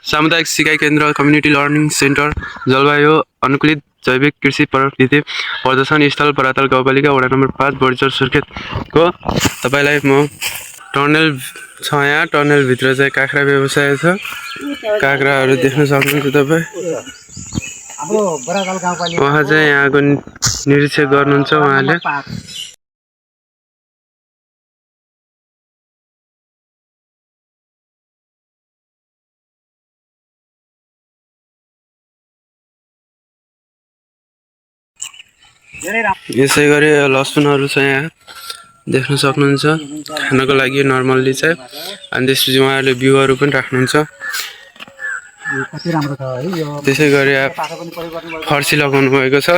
सामुदायिक सिकाइ केन्द्र community learning centre जलवायु अनुकूलित जैविक कृषि प्रविधि प्रदर्शन स्थल परातल गाउँपालिका वडा नम्बर 5 बोर्चर सुर्खेतको तपाईलाई म टनल छ। यहाँ टनल भित्र चाहिँ काँक्रा व्यवसाय छ। काँक्राहरू देख्न सक्नुहुन्छ तपाई। उहाँ चाहिँ यहाँको निरीक्षण गर्नुहुन्छ। उहाँले यसै गरी लसुनहरू छ यहाँ देख्न सक्नुहुन्छ खानको लागि नर्मल्ली चाहिँ। अनि त्यसपछि उहाँहरूले बिउहरू पनि राख्नुहुन्छ। त्यसै गरी फर्सी लगाउनु भएको छ।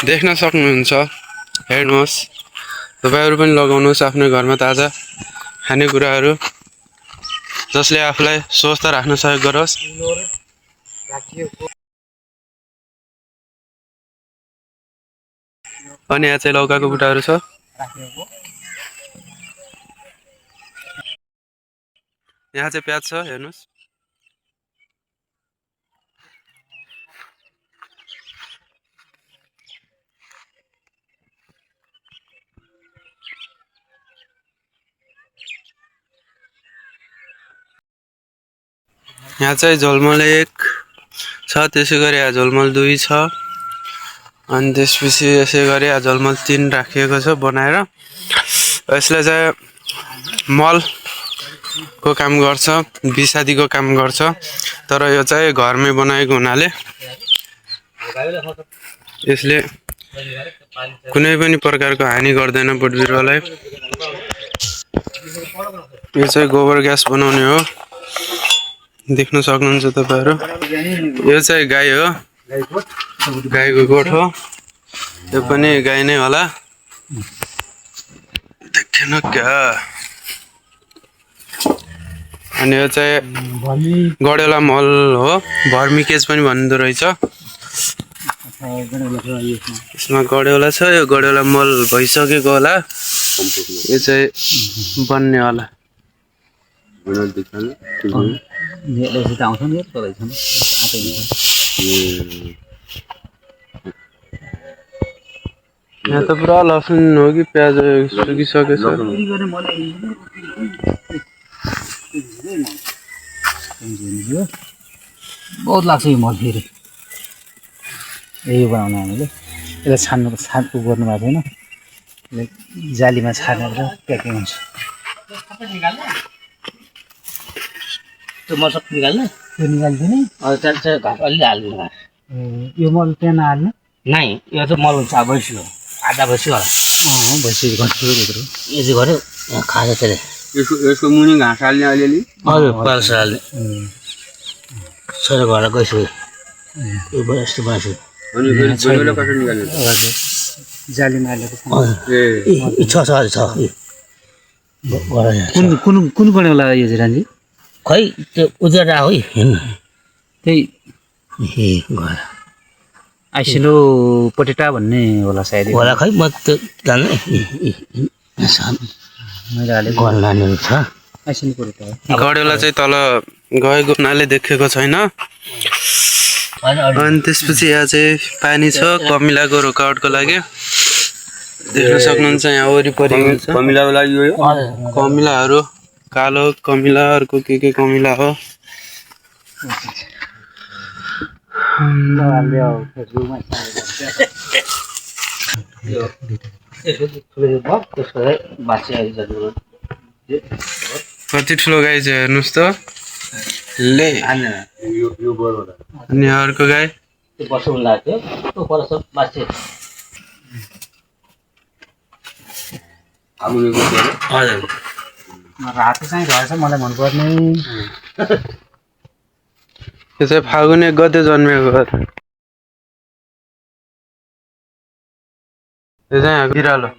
देख्न सक्नुहुन्छ। हेर्नुहोस् तपाईहरु पनि लगाउनुहोस् आफ्नो घरमा ताजा खानेकुराहरू जसले आफूलाई स्वस्थ राख्न सहयोग गरोस्। अनि यहाँ चाहिँ लौकाको बुट्टाहरू छ। यहाँ चाहिँ प्याज छ हेर्नुस्। यहाँ चाहिँ झोलमल 1 छ। त्यसै गरी यहाँ झोलमल 2 छ। अनि त्यसपछि यसै गरी यहाँ झोलमल 3 राखिएको छ बनाएर। यसले चाहिँ मल को काम गर्छ, विषादीको काम गर्छ। तर यो चाहिँ घरमै बनाएको हुनाले यसले कुनै पनि प्रकारको हानि गर्दैन बोट बिरुवालाई। यो चाहिँ गोबर ग्यास बनाउने हो देख्न सक्नुहुन्छ तपाईहरु। यो चाहिँ गाई हो, गाईको गोठ हो। यो पनि गाई नै होला। देखेन क्या। अनि यो चाहिँ गडेला मल हो, भर्मी केज पनि भन्दो रहेछ। यसमा गडेला छ। यो गडेला मल भइसकेको होला। यो चाहिँ बन्ने होला। यहाँ त पुरा लसुन हो कि प्याज सुकिसकेछ। बहुत लाग्छ यो मल फेरि। यही बनाउनु हामीले यसलाई छान्नु गर्नु भएको छैन। जालीमा छानेर प्याकिङ हुन्छ। त्यो मसक निकाल्ने त्यो निकाल्दिने। त्यहाँ घाँस अलि हाल्नु। यो मल त्यहाँ नहाल्ने नै। यो त मल हुन्छ भैँसी हो। आधा भैँसी होला। भैँसी घरभित्र यो चाहिँ गऱ्यो खान्छ त्यसले। यसको मुनि घाँस हाल्ने अलिअलि। हजुर पाल्छ हाल्ने छोरा घर गइसक्यो। यो यस्तो बनाएको जालीमा हालेको छ छ। कुन गनेउला यो चाहिँ राजी? खै त्यो उजेर आयो है हेर्नु। त्यही घर आइसिनो पटेटा भन्ने होला सायद होला। खै म त जान्ने मैले हालेको घर लानेहरू छ। आइसिनो पटेटा गडेला चाहिँ तल गएको हुनाले देखेको छैन। अनि त्यसपछि यहाँ चाहिँ पानी छ कमिलाको रोकावटको लागि। देख्न सक्नुहुन्छ यहाँ वरिपरि कमिलाको लागि यो कमिलाहरू कालो कमिला अर्को के कमिला हो। कति ठुलो गाई छ हेर्नुहोस् त। ले अनि अर्को गाई रातो चाहिँ रहेछ मलाई मनपर्ने। यो चाहिँ फागुन 1 गते जन्मेको हो। यो चाहिँ बिरालो।